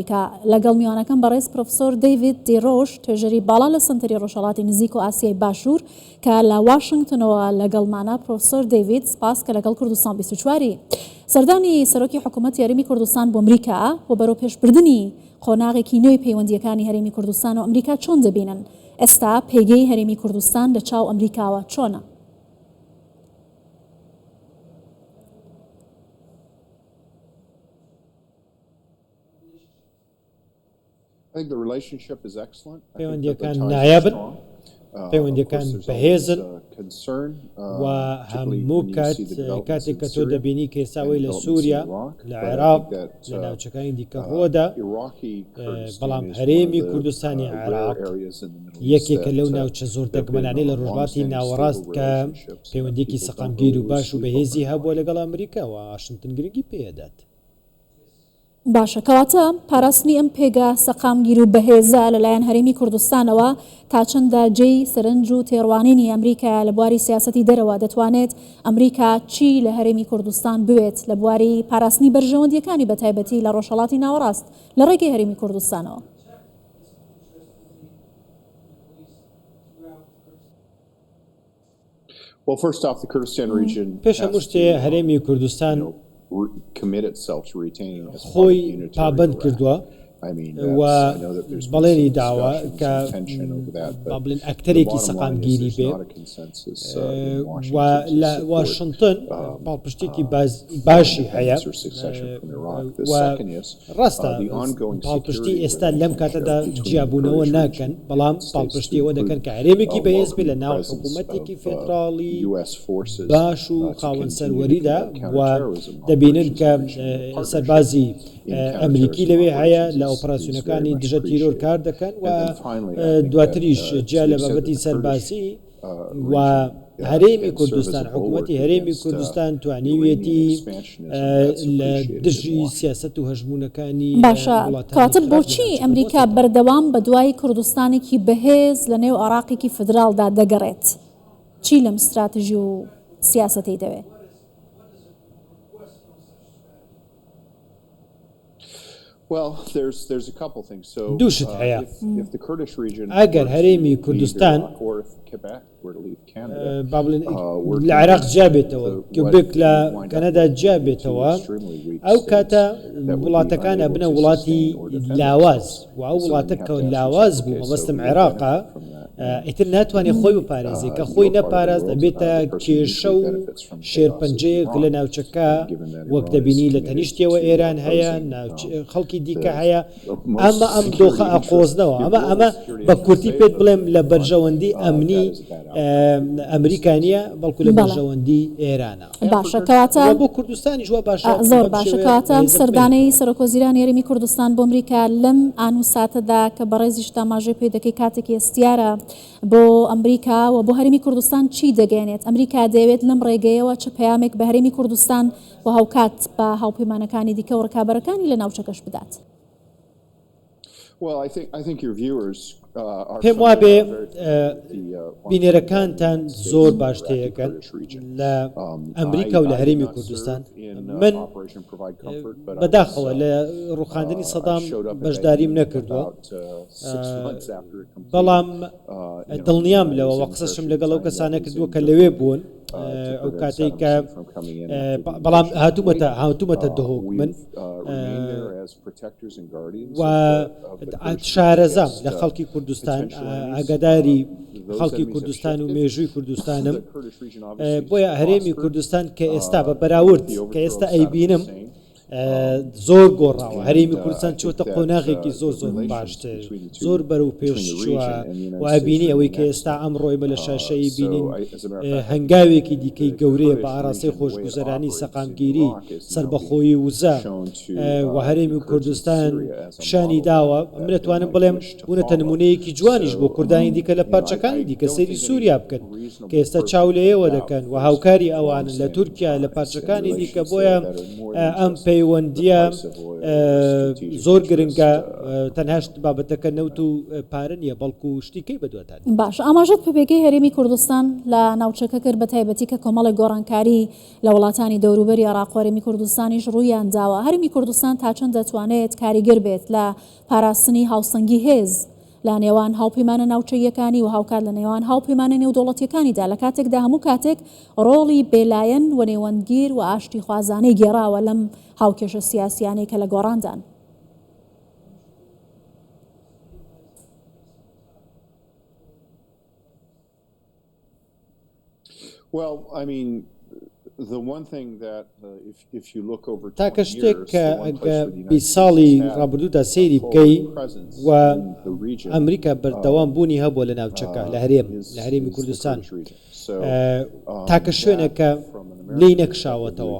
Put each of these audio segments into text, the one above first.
ئەمریکا. لەگەڵ میوانەکەم بەڕێز پرۆفسۆر دەیڤید دیرۆش، توێژەری باڵا لە سەنتەری ڕۆژهەڵاتی نزیک و ئاسیای باشوور کە لە واشنگتنەوە لەگەڵمانە. پرۆفسۆر دەیڤید، سپاس کە لەگەڵ کوردستان 24 ی. سەردانی سەرۆکی حکوومەتی هەرێمی کوردستان بۆ ئەمریکا و بەرەوپێشبردنی قۆناغێکی نوێی پەیوەندییەکانی هەرێمی کوردستان و ئەمریکا چۆن دەبینن؟ ئێستا پێگەی هەرێمی کوردستان لە چاو ئەمریکاوە چۆنە؟ پەیوەندییەکان نایابن، پەیوەندییەکان بەهێزن و هەموو کات کاتێک کە تۆ دەبینی کە ئێستا ئەوەی لە سووریا، لە عێراق، لە ناوچەکانی دیکە ڕووەدا، بەڵام هەرێمی کوردستانی عێراق یەکێکە لەو ناوچە زۆر دەگمەنانەی لە ڕۆژهەڵاتی ناوەڕاست کە پەیوەندییەکی سەقامگیر و باش و بەهێزی هەبووە لەگەڵ ئەمریکا و واشنتن گرنگی پێدات. باشە کەواتە پاراستنی ئەم پێگە سەقامگیر و بەهێزە لەلایەن هەرێمی کوردستانەوە تا چەندە جێی سەرنج و تێڕوانینی ئەمریکایە لە بواری سیاسەتی دەرەوە، دەتوانێت ئەمریکا چی لە هەرێمی کوردستان بوێت لە بواری پاراستنی بەرژەوەندییەکانی بەتایبەتی لە ڕۆژهەڵاتی ناوەڕاست لە ڕێگەی هەرێمی کوردستانەوە؟ پێش هەموو شتێ هەرێمی کوردستان خۆی پابەند کردووە و بەڵێنی داوە کە با بڵێن ئەکتەرێکی سەقامگیری بێ و لە واشنتن پاڵپشتێکی باشی هەیە و ڕاستە پاڵپشتی ئێستا لەم کاتەدا جیابوونەوە ناکەن، بەڵام پاڵپشتی ئەوە دەکەن کە هەرێمێکی بەهێز بێت لە ناو حکوومەتێکی فێدراڵی باش و خاوەن سەروەریدا و دەبینن کە سەربازی ئەمریکی لەوێ هەیە لە ئۆپەراسیۆنەکانی دژە تیرۆر کار دەکەن و دواتریش جیا لە بابەتی سەربازی و هەرێمی کوردستان حکوومەتی هەرێمی کوردستان توانیویەتی لە دژی سیاست و هەژمونونەکانی باشە کەواتە بۆچی ئەمریکا بەردەوام بە دوای کوردستانێکی بەهێز لە نێو عێراقێکی فیدراڵدا دەگەڕێت؟ چی لەم ستراتژی و سیاسەتەی دەوێ؟ دوو شت هەیە، ئەگەر هەرێمی کوردستان با بڵێن لە عێراق جیا بێتەوە، کیوبێک لە کەنەدا جیا بێتەوە، ئەو کاتە وڵاتەکان ئەبنە وڵاتی لاواز و ئەو وڵاتە کە لاواز بوو مەبەستم عێراقە ئیتر ناتوانێت خۆی بپارێزێ کە خۆی نەپاراست ئەبێتە کێشە و شێرپەنجەیەک لە ناوچەکە وەک دەبینی لە تەنیشتیەوە ئێران هەیە خەڵکی دیکە هەیە ئەمە ئەم دۆخە ئەقۆزنەوە ئەمە ئەمە بە کورتی پێت بڵێم لە بەرژەوەندی ئەمنی ئەمریکا نییە بەڵکو لە بەرژەوەندی ئێرانە باشە کەواتە بۆ کوردستانیش وا باشە زۆر باشە کەواتە ئەم سەردانەی سەرۆکوەزیرانی هەرێمی کوردستان بۆ ئەمریکا لەم ئان و ساتەدا کە بەڕێزیشت ئاماژەی پێ دەکەی کاتێکی هەستیارە بۆ ئەمریکا و بۆ هەرێمی کوردستان چی دەگەیەنێت؟ ئەمریکا دەیەوێت لەم ڕێگەیەوە چ پەیامێک بە هەرێمی کوردستان و هاوکات بە هاوپەیمانەکانی دیکە و ڕکابەرەکانی لە ناوچەکەش بدات؟ پێم وابێ بینەرەکانتان زۆر باش تێیەگەن لە ئەمریکا و لە هەرێمی کوردستان من بەداخەوە لە ڕوخاندنی سەدام بەشداریم نەکردووە بەڵام دڵنیام لەوە وە قسەشم لەگەڵ ئەو کەسانە کردووە کە لەوێ بوون ئەو کاتێک کە بەڵام هاتوومەتە هاتوومەتە دهۆک من و شارەزام لە خەڵکی کوردستان ئاگاداری خەڵکی کوردستان و مێژووی کوردستانم بۆیە هەرێمی کوردستان کە ئێستا بە بەراورد کە ئێستا ئەیبینم زۆر گۆڕاوە، هەرێمی کوردستان چووەتە قۆناغێکی زۆر زۆر باشتر، زۆر بەرەو پێش چووە و ئەبینی ئەوەی کە ئێستا ئەمڕۆ ئێمە لە شاشە ئەیبینین هەنگاوێکی دیکەی گەورەیە بە ئاراستەی خۆشگوزەرانی، سەقامگیری، سەربەخۆیی وزە و هەرێمی کوردستان پیشانی داوە، من ئەتوانم بڵێم بوونەتە نموونەیەکی جوانیش بۆ کوردانی دیکە لە پارچەکانی دیکە، سەیری سووریا بکەن کە ئێستا چاو لە ئێوە دەکەن و هاوکاری ئەوانن لە تورکیا لە پارچەکانی دیکە، بۆیە ئەم پەیوەندییە. پەیوەندییە زۆر گرنگە، تەنها بابەتەکە نەوت و پارە نییە، بەڵکو شتی کەی بەدوادان. باشە ئاماژەت بە پێگەی هەرێمی کوردستان لە ناوچەکە کرد بە تایبەتی کە کۆمەڵێک گۆڕانکاری لە وڵاتانی دەوروبەری عێراق و هەرێمی کوردستانیش ڕوویان داوە، هەرێمی کوردستان تا چەند دەتوانێت کاریگەر بێت لە پاراستنی هاوسەنگی هێز لە نێوان هاوپەیمانە ناوچەییەکانی و هاوکات لە نێوان هاوپەیمانە نێودەوڵەتییەکانیدا لە کاتێکدا هەموو کاتێک ڕۆڵی بێلایەن و نێوەندگیر و ئاشتیخوازانەی گێڕاوە لەم هاوکێشە سیاسییانەی کە لە گۆڕاندان. تاکە شتێک کە ئەگە 20 ساڵی ڕابردوودا سەیری بکەی و ئەمریکا بەردەوام بوونی هەبووە لە ناوچەکە لە هەرێم لە هەرێمی کوردستان تاکە شوێنێک کە لێی نەکشاوەتەوە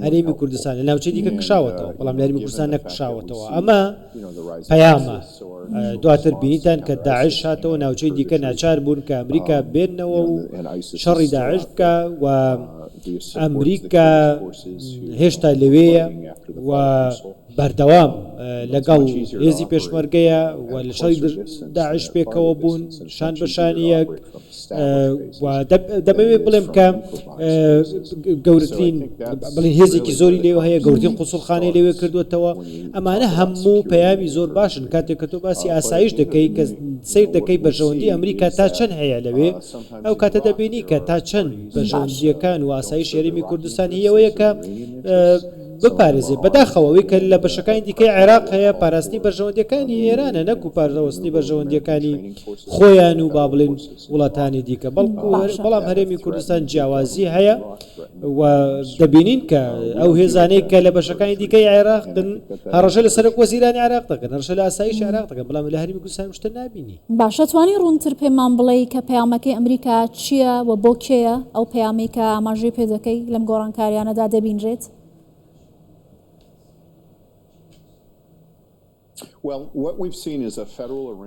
هەرێمی کوردستان لە ناوچەی دیکە کشاوەتەوە بەڵام لە هەرێمی کوردستان نەکشاوەتەوە ئەمە پەیامە دواتر بینیتان کە داعش هاتەوە ناوچەی دیکە ناچار بوون کە ئەمریکا بێنەوە و شەڕی داعش بکە و ئەمریکا هێشتا لەوێیە و بەردەوام لەگەڵ هێزی پێشمەرگەیە و لە شەڕی داعش پێکەوە بوون شان بە شانی یەک و دەمەوێت بڵێم کە گەورەترین بڵێن هێزێکی زۆری لێوە هەیە گەورترین قوسڵخانەی لەوێ کردوێتەوە ئەمانە هەموو پەیامی زۆر باشن کاتێک کە تۆ باسی ئاسایش دەکەی کە سیر دەکەی بەرژەوەندی ئەمریکا تا چەند هەیە لەوێ ئەو کاتە دەبینی کە تا چەند بەرژەوەندییەکان و ئاسایش هەرێمی کوردستان هیەوەیە کە بپارێزێ. بەداخەوە ئەوەی کە لە بەشەکانی دیکەی عێراق هەیە پاراستنی بەرژەوەندییەکانی ئێرانە نەکو پاراستنی بەرژەوەندییەکانی خۆیان و با بڵێین وڵاتانی دیکە بەڵکو بەڵام هەرێمی کوردستان جیاوازی هەیە و دەبینین کە ئەو هێزانەی کە لە بەشەکانی دیکەی عێراقن هەڕەشە لە سەرۆک وەزیرانی عێراق دەکەن هەڕەشە لە ئاسایشی عێراق دەکەن بەڵام لە هەرێمی کوردستان شتە نابینی. باشە توانی ڕوونتر پێمان بڵێی کە پەیامەکەی ئەمریکا چییە و بۆ کێیە ئەو پەیامەی کە ئاماژەی پێ دەکەی لەم گۆڕانکاریانەدا دەبینرێت؟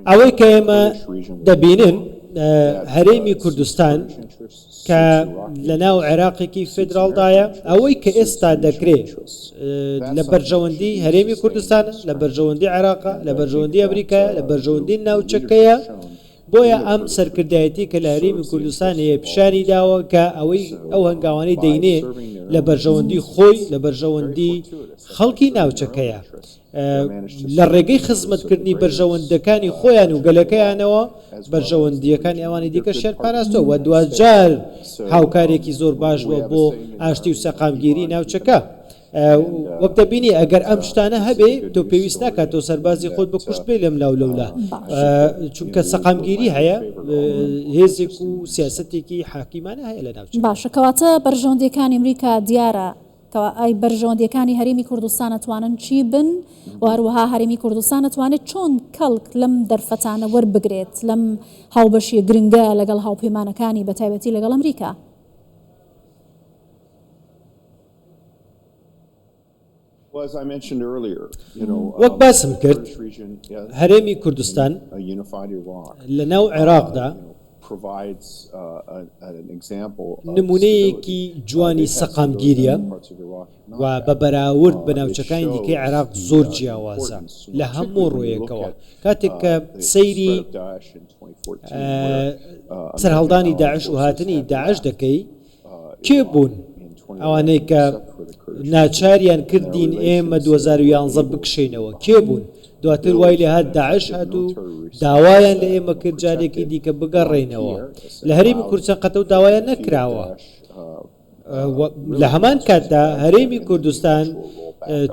ئەوەی کە ئێمە دەبینن هەرێمی کوردستان کە لە ناو عێراقێکی فیدراڵدایە ئەوەی کە ئێستا دەکرێت لە بەرژەوەندی هەرێمی کوردستان لە بەرژەوەندی عێراقە لە بەرژەوەندی ئەمریکا لە بەرژەوەندی ناوچەکەیە بۆیە ئەم سەرکردایەتی کە لە هەرێمی کوردستان هەیە پیشانی داوە کە ئەوەی ئەو هەنگاوانەی دەینێ لە بەرژەوەندی خۆی لە بەرژەوەندی خەڵکی ناوچەکەیە لە ڕێگەی خزمەتکردنی بەرژەوەندەکانی خۆیان و گەلەکەیانەوە بەرژەوەندییەکانی ئەوانی دیکەشیان پاراستووە و دواجار هاوکارێکی زۆر باش بووە بۆ ئاشتی و سەقامگیری ناوچەکە. وەک دەبینی ئەگەر ئەم شتانە هەبێ تۆ پێویست ناکات تۆ سەربازی خۆت بە کوشت بێ لەم لاو لەولا چونکە سەقامگیری هەیە هێزێک و سیاسەتێکی حاکیمانە هەیە لە ناوچە. باشە کەواتە بەرژەوەندیەکانی ئەمریکا دیارە کەوا ئای بەرژەوەندیەکانی هەرێمی کوردستان ئەتوانن چی بن و هەروەها هەرێمی کوردستان ئەتوانێت چۆن کەڵک لەم دەرفەتانە وەربگرێت لەم هاوبەشیە گرنگە لەگەڵ هاوپەیمانەکانی بەتایبەتی لەگەڵ ئەمریکا؟ وەک باسم کرد هەرێمی کوردستان لە ناو عێراقدا نمونەیەکی جوانی سەقامگیریە و بە بەراورد بە ناوچەکانی دیکەی عێراق زۆر جیاوازە لە هەموو ڕوویەکەوە کاتێک کە سەیری سەرهەڵدانی داعش و هاتنی داعش دەکەی کێ بوون ئەوانەی کە ناچاریان کردین ئێمە 2011 بکشێینەوە کێ بوون دواتر وای لێهات داعش هات و داوایان لە ئێمە کرد جارێکی دیکە بگەڕێینەوە لە هەرێمی کوردستان قەتەو داوایان نەکراوە لە هەمان کاتدا هەرێمی کوردستان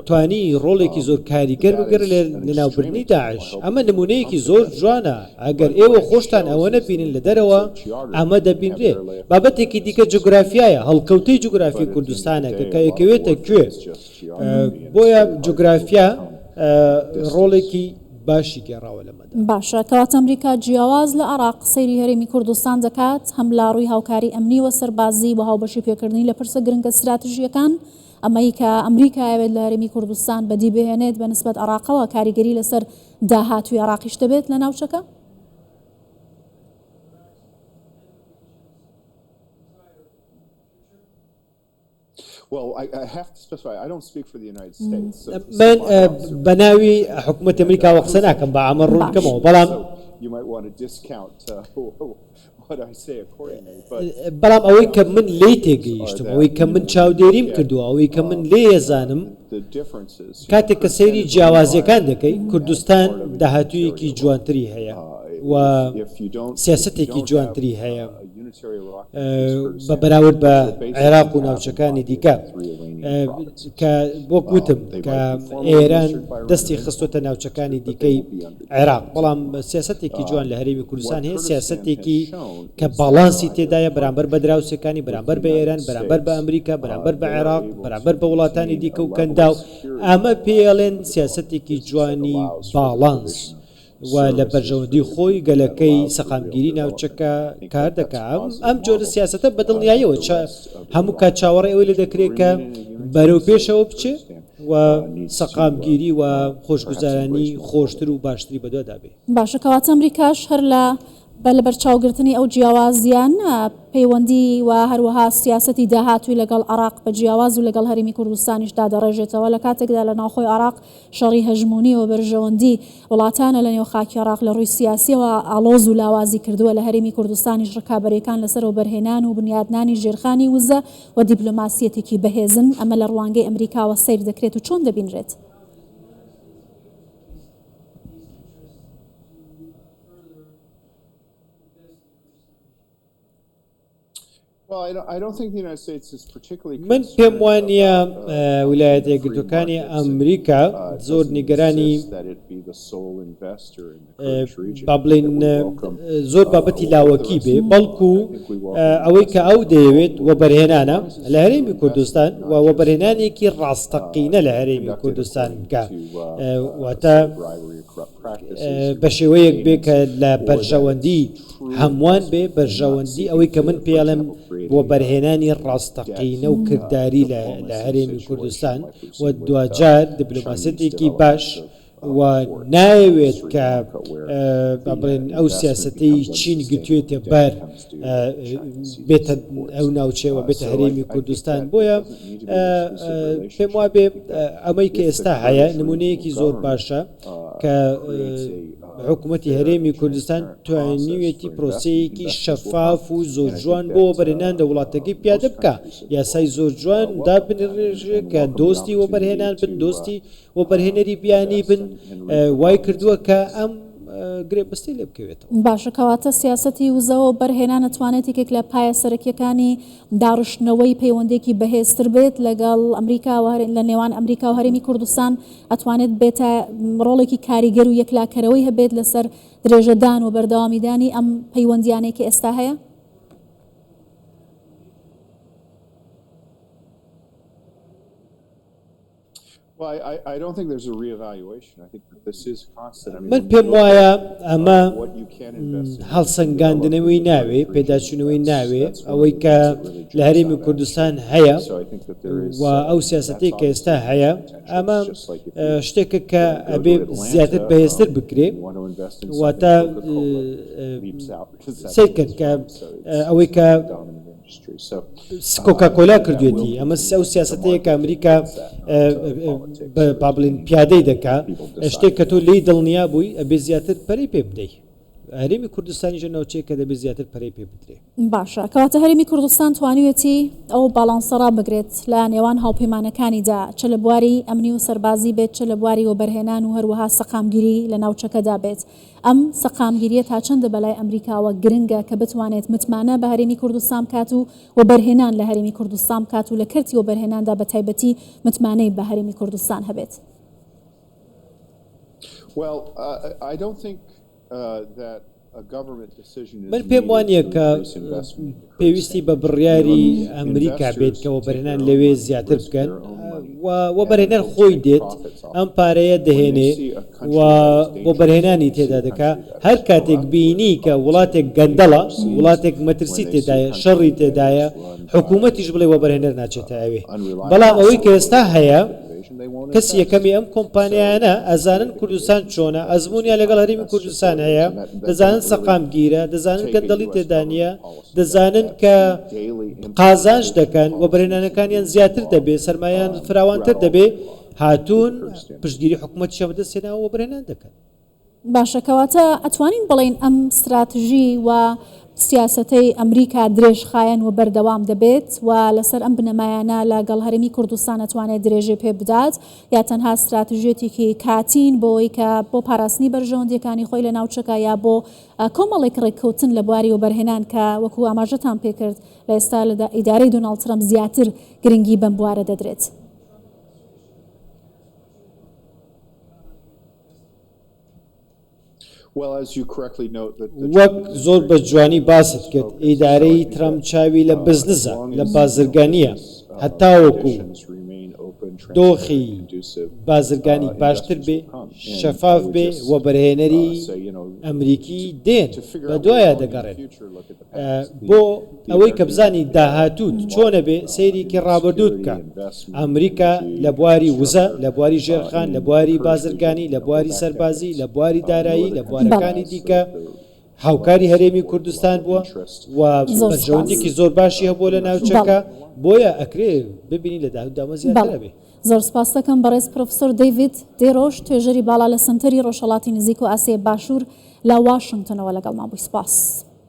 توانی ڕۆڵێکی زۆر کاریگەر بگەڕێت لە لەناوبردنی داعش ئەمە نمونەیەکی زۆر جوانە ئەگەر ئێوە خۆشتان ئەوە نەبینن لە دەرەوە ئەمە دەبینرێ بابەتێکی دیکە جوگرافیایە هەڵکەوتەی جوگرافی کوردستانە کە کە یەکەوێتە کوێ بۆیە جوگرافیا ڕۆڵێکی باشی گێڕاوە لەمەدا. باشە کەواتە ئەمریکا جیاواز لە عێراق سەیری هەرێمی کوردستان دەکات هەم لە ڕووی هاوکاری ئەمنی و سەربازی و هاوبەشی پێکردنی لە پرسە گرنگە ستراتژییەکان ئەمەی کە ئەمریکا ئەیەوێت لە هەرێمی کوردستان بەدی بهێنێت بە نسبەت عێراقەوە کاریگەری لەسەر داهاتووی عێراقیش دەبێت لە ناوچەکە؟ من بە ناوی حکوومەتی ئەمریکاوە قسە ناکەم بە ئەمە ڕوون بکەمەوە بەڵام بەڵام ئەوەی کە من لێی تێگەیشتم ئەوەی کە من چاودێریم کردووە ئەوەی کە من لێیەزانم کاتێک کە سەیری جیاوازیەکان دەکەی کوردستان داهاتوویەکی جوانتری هەیە و سیاستێکی جوانتری هەیە بە بەراورد بە عێراق و ناوچەکانی دیکە کە وەک وتم کە ئێران دەستی خستوتە ناوچەکانی دیکەی عێراق، بەڵام سیاسەتێکی جوان لە هەرێمی کوردستان هەیە، سیاسەتێکی کە باڵانسی تێدایە بەرامبەر بە دراوسێکانی، بەرامبەر بە ئێران، بەرامبەر بە ئەمریکا، بەرامبەر بە عێراق، بەرامبەر بە وڵاتانی دیکە و کەنداو، ئەمە پێی ئەڵێن سیاسەتێکی جوانی باڵانس و لە بەرژەوەندی خۆی، گەلەکەی، سەقامگیری ناوچەکە کار دەکا. ئەم جۆرە سیاسەتە بە دڵنیاییەوە هەموو کات چاوەڕێی ئەوەی لێ دەکرێ کە بەرەو پێشەوە بچێ. و سەقامگیری و خۆشگوزەرانی خۆشتر و باشتری بەدوادا بێ. باشە کەواتە ئەمریکاش هەر لە بە لەبەرچاوگرتنی ئەو جیاوازییانە پەیوەندی و هەروەها سیاسەتی داهاتووی لەگەڵ عێراق بە جیاواز و لەگەڵ هەرێمی کوردستانیش دادەڕێژێتەوە لە کاتێکدا لە ناوخۆی عێراق شەڕی هەژموونی و بەرژەوەندی وڵاتانە لە نێو خاکی عێراق لە ڕووی سیاسییەوە ئاڵۆز و لاوازی کردووە لە هەرێمی کوردستانیش ڕکابەرییەکان لەسەر وەبەرهێنان و بنیادنانی ژێرخانی وزە و دیپلۆماسییەتێکی بەهێزن، ئەمە لە ڕوانگەی ئەمریکاوە سەیر دەکرێت و چۆن دەبینرێت؟ من پێم وانییە ویلایەتە یەکگرتووەکانی ئەمریکا زۆر نیگەرانی با بڵێین زۆر بابەتی لاوەکی بێ بەڵکو ئەوەی کە ئەو دەیەوێت وەبەرهێنانە لە هەرێمی کوردستان و وەبەرهێنانێکی ڕاستەقینە لە هەرێمی کوردستان بکە واتە بە شێوەیەک بێ کە لە بەرژەوەندی هەمووان بێ بەرژەوەندی ئەوەی کە من پێڵێم وەبەرهێنانی ڕاستەقینە و کرداری لە هەرێمی کوردستان و دواجار دیبلۆماسیەتێکی باش و نایەوێت کە با بڵێن ئەو سیاسەتەی چین گرتوێتە بەر بێتە ئەو ناوچەیەوە بێتە هەرێمی کوردستان بۆیە پێم وابێ ئەمەی کە ئێستا هەیە نمونەیەکی زۆر باشە کە حکوومەتی هەرێمی کوردستان توانیوێتی پرۆسەیەکی شەفاف و زۆر جوان بۆ وەبەرهێنان لە وڵاتەکەی پیادە بکە یاسای زۆر جوان دابنڕێژێ کە دۆستی وەبەرهێنان بن دۆستی وەبەرهێنەری بیانی بن وای کردووە کە ئەم گرێبەستەی لێ بکەوێتەوە. باشە کەواتە سیاسەتی وزە و وەبەرهێنان ئەتوانێت یەکێک لە پایە سەرەکییەکانی داڕشتنەوەی پەیوەندییەکی بەهێزتر بێت لەگەڵ ئەمریکا و لە نێوان ئەمریکا و هەرێمی کوردستان ئەتوانێت بێتە ڕۆڵێکی کاریگەر و یەکلاکەرەوەی هەبێت لەسەر درێژەدان و بەردەوامیدانی ئەم پەیوەندییانەی کە ئێستا هەیە؟ من پێم وایە ئەمە هەڵسەنگاندنەوەی ناوێ، پێداچوونەوەی ناوێ، ئەوەی کە لە هەرێمی کوردستان هەیە و ئەو سیاسەتەی کە ئێستا هەیە ئەمە شتێکە کە ئەبێ زیاتر بەهێزتر بکرێ واتە سەیرکەن کە ئەوەی کە کۆکاکۆلا کردوێتی ئەمە ئەو سیاسەتەیە کە ئەمریکا با بڵێن پیادەی دەکا شتێک کە تۆ لێی دڵنیا بووی ئەبێ زیاتر پەرەی پێ بدەی هەرێمی کوردستانیشە ناوچەیە کە دەبێت زیاتر پەرەی پێ بدرێ. باشە کەواتە هەرێمی کوردستان توانیوێتی ئەو باڵانسە ڕابگرێت لە نێوان هاوپەیمانەکانیدا چ لە بواری ئەمنی و سەربازی بێت چ لە بواری وەبەرهێنان و هەروەها سەقامگیری لە ناوچەکەدا بێت ئەم سەقامگیرییە تا چەندە بەلای ئەمریکاوە گرنگە کە بتوانێت متمانە بە هەرێمی کوردستان بکات و وەبەرهێنان لە هەرێمی کوردستان بکات و لە کەرتی وەبەرهێناندا بە تایبەتی متمانەی بە هەرێمی کوردستان هەبێت؟ من پێم وانییە کە پێویستی بە بڕیاری ئەمریکا بێت کە وەبەرهێنان لەوێ زیاتر بکەن و وەبەرهێنەر خۆی دێت ئەم پارەیە دەهێنێ و وەبەرهێنانی تێدا دەکا هەر کاتێک بینی کە وڵاتێک گەندەڵە وڵاتێک مەترسی تێدایە شەڕی تێدایە حکوومەتیش بڵێ وەبەرهێنەر ناچێتە ئەوێ بەڵام ئەوەی کە ئێستا هەیە. کەسی یەکەمی ئەم کۆمپانیایانە ئەزانن کوردستان چۆنە، ئەزموونیان لەگەڵ هەرێمی کوردستان هەیە، دەزانن سەقامگیرە، دەزانن گەندەڵی تێدا نییە، دەزانن کە قازانج دەکەن، وەبەرهێنانەکانیان زیاتر دەبێ، سەرمایەیان فراوانتر دەبێ، هاتوون پشتگیری حکومەتیشیان بەدەست هێناوە وەبەرهێنان دەکەن. باشە کەواتە ئەتوانین بڵێین ئەم ستراتژی و سیاسەتەی ئەمریکا درێژخایەن و بەردەوام دەبێت و لەسەر ئەم بنەمایانە لە گەڵ هەرێمی کوردستان ئەتوانێت درێژەی پێ بدات یا تەنها ستراتژیەتێکی کاتین بۆی کە بۆ پاراستنی بەرژەوەندیەکانی خۆی لە ناوچەکە یا بۆ کۆمەڵێک ڕێککەوتن لە بواری وەبەرهێنان کە وەکو ئاماژەتان پێکرد لە ئێستا لە ئیدارەی دۆناڵد ترەمپ زیاتر گرنگی بەم بوارە دەدرێت؟ وەک زۆر بە جوانی باست کرد ئیدارەی ترەمپ چاوی لە بزنزە، لە بازرگانییە، هەتاوەکو دۆخی بازرگانی باشتر بێ، شەفاف بێ، وەبەرهێنەری ئەمریکی دێن بەدوایا دەگەڕێن. بۆ ئەوەی کە بزانی داهاتووت چۆنە بێ سەیرێکی ڕابردووت بکە. ئەمریکا لە بواری وزە، لە بواری ژێرخان، لە بواری بازرگانی، لە بواری سەربازی، لە بواری دارایی، لە بوارەکانی دیکە هاوکاری هەرێمی کوردستان بووە و بەرژەوەندیەکی زۆر باشی هەبووە لە ناوچەکە، بۆیە ئەکرێ ببینین لە داهاتوودا ئەمە زیاتر ئەبێ. زۆر سپاست دەکەم بەڕێز پرۆفسۆر دەیڤید دێرۆش، توێژەری باڵا لە سەنتەری ڕۆژهەڵاتی نزیک و ئاسیای باشوور لە واشنگتنەوە لەگەڵمان بووی. سپاس.